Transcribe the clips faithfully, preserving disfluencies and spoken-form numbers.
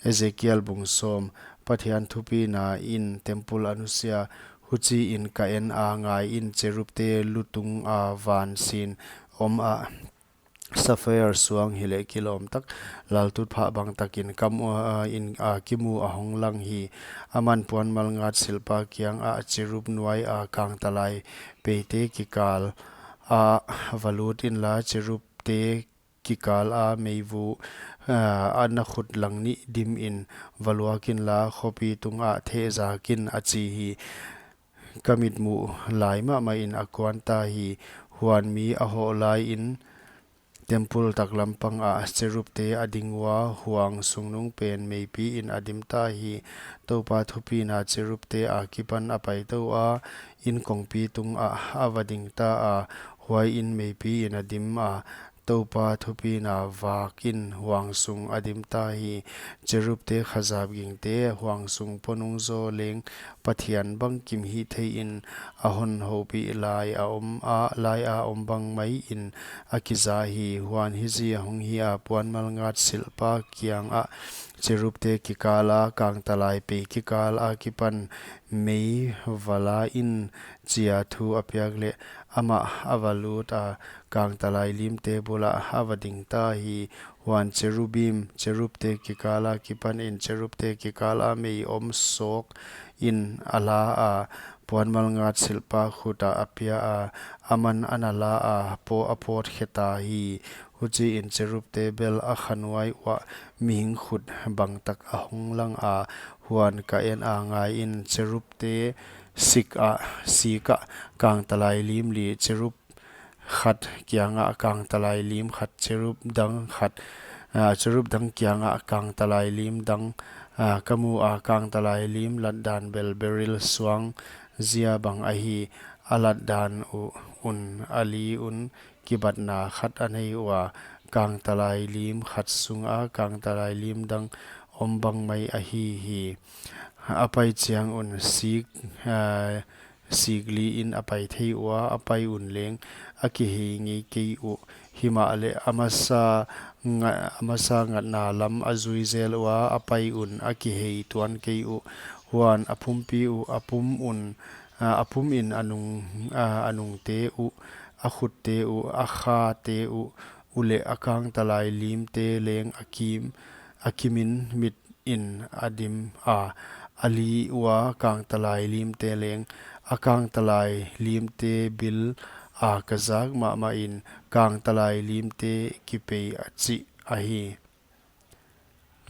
Ezekiel bung sawm. Pathian thupina in temple a nusia. Huchiin ka en a, ngaiin, cherubte lutung a van sin om a, sapphire suang hileh kilawm tak, laltutphah bang takin ka mu, a, in, a, kimu a hong lang hi. Aman puanmal ngat silhpa kiangah cherub nuai a kangtalai peite kikal ah va lut inla, cherubte kikal a meivu, a, a na khut langnih dimin va luak inla, khopi tungah thehzak in, a chi hi. Ka mitmuh lai mahmahin a kuan ta hi. Huan mi a hoh laiin temple taklam pangah cherubte a ding ua, huang sungnung pen meipiin a dim ta hi. Toupa thupina cherubte akipan a paitou a, in kongpi tungah a va ding ta a, huaiin meipiin a dim a, Toupa thupina vakin huang sung a dim ta hi. Cherubte khazap gingte, huang sung ponung zaw leng, Pathian bangkim hihtheiin a hon houpih lai a om a, lai a om bang maiin a kiza hi. Huan hichi a hong hi a, puanmal ngat silhpa kiangah cherubte kikal a kangtalai pei kikal akipan mei va la in, chia thu a piak leh amah a va lut a, kangtalai limte bulah a va ding ta hi. Huan cherubim, cherubte kikal akipanin cherubte kikal a mei om sawkin a la a, puanmal ngat silhpa khut ah a pia a, aman a na la a, paw a pawt khe ta hi. Huchiin cherubte bel a khanuai uah mihing khut bang tak a hong lang a. Huan ka en a, ngaiin, cherubte sik ah, sik ah kangtalai lim li, cherub khat kiangah kangtalai lim khat, cherub dang khat, ah, cherub dang kiangah kangtalai lim dang, ah, ka mu a, kangtalai lim latdan bel beryl suang zia bang ahi. A latdan uh un, a li un kibatna khat a nei ua, kangtalai lim khat sunga kangtalai lim dang om bang mai ahi hi. A pai chiang un sik, ah, sik liin a pai thei ua, a pai un leng a kihei ngei kei uh. Himahleh a masa nga-, a masa ngatna lam a zui zel ua, a pai un a kihei tuan kei uh. Huan a pumpi uh, a pum un, ah, a pumin a nung, ah, a nungte uh, a khutte uh, a khate uh, uleh a kangtalai limte leng a kim, a kimin mit in a dim a, a li ua kangtalai limte leng, a kangtalai limte bil a ka zak mahmahin kangtalai limte kipei a chih ahi.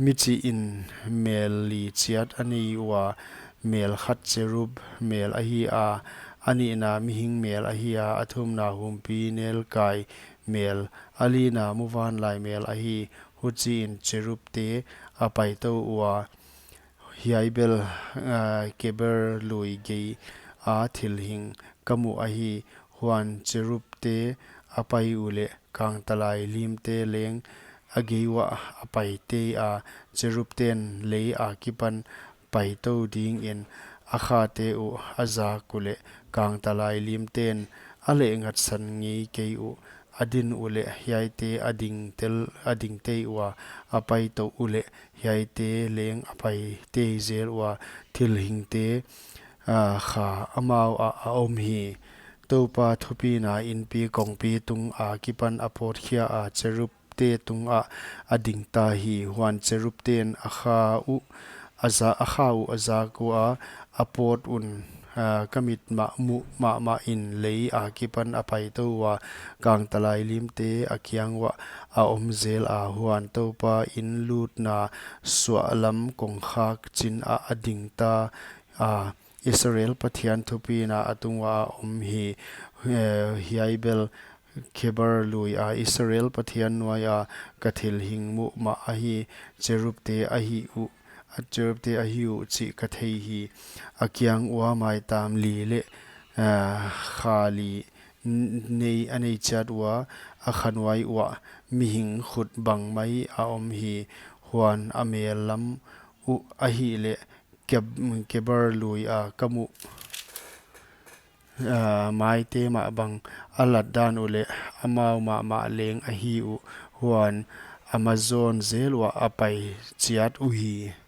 Mi chihin mel li chiat a nei ua, mel khat cherub mel ahi a, a nihna mihing mel ahi a, a thumna humpi nelkai mel, a lina muvanlai mel ahi. Huchiin cherubte a paitou ua, hiai bel, ah, Kebar lui gei a thilhing ka mu ahi. Huan cherubte a pai uleh kangtalai limte leng a gei uah a pai tei a, cherubten lei akipan paitou dingin a khate uh a zak uleh kangtalai limten a lehngatsan ngei kei uh, a din uleh hiaite a ding tel, a ding tei ua, a paitou uleh hiaite leng a pai tei zel ua, thilhingte, ah, kha amau ah a om hi. Toupa thupina inpi kongpi tung akipan a pawt khia a, cherubte tungah a ding ta hi. Huan cherubten a kha uh a za-, a kha uh a zak ua, a pawt un, ah, ka mit mah muh mahmahin lei akipan a paitou ua, kangtalai limte a kiang uah a om zel a. Huan Toupa in lutna suahlam kongkhak chin ah a ding ta a, Israel Pathian thupina a tung uah a om hi. Eh, hiai bel Kebar lui a Israel Pathian nuaia ka thilhing muh mah ahi. Cherubte ahi uh, a cherubte ahi uh chih ka thei hi. A kiang ua maitam li leh, ah, kha li n-, nei, a nei chiat ua, a khanuai uah mihing khut bang mai a om hi. Huan a mel lam uh ahihleh Keb-, Kebar lui a ka muh, ah, maite mah bang a latdan uleh amau mahmah leng ahi uh. Huan Amazon zel uah a pai chiat uhi.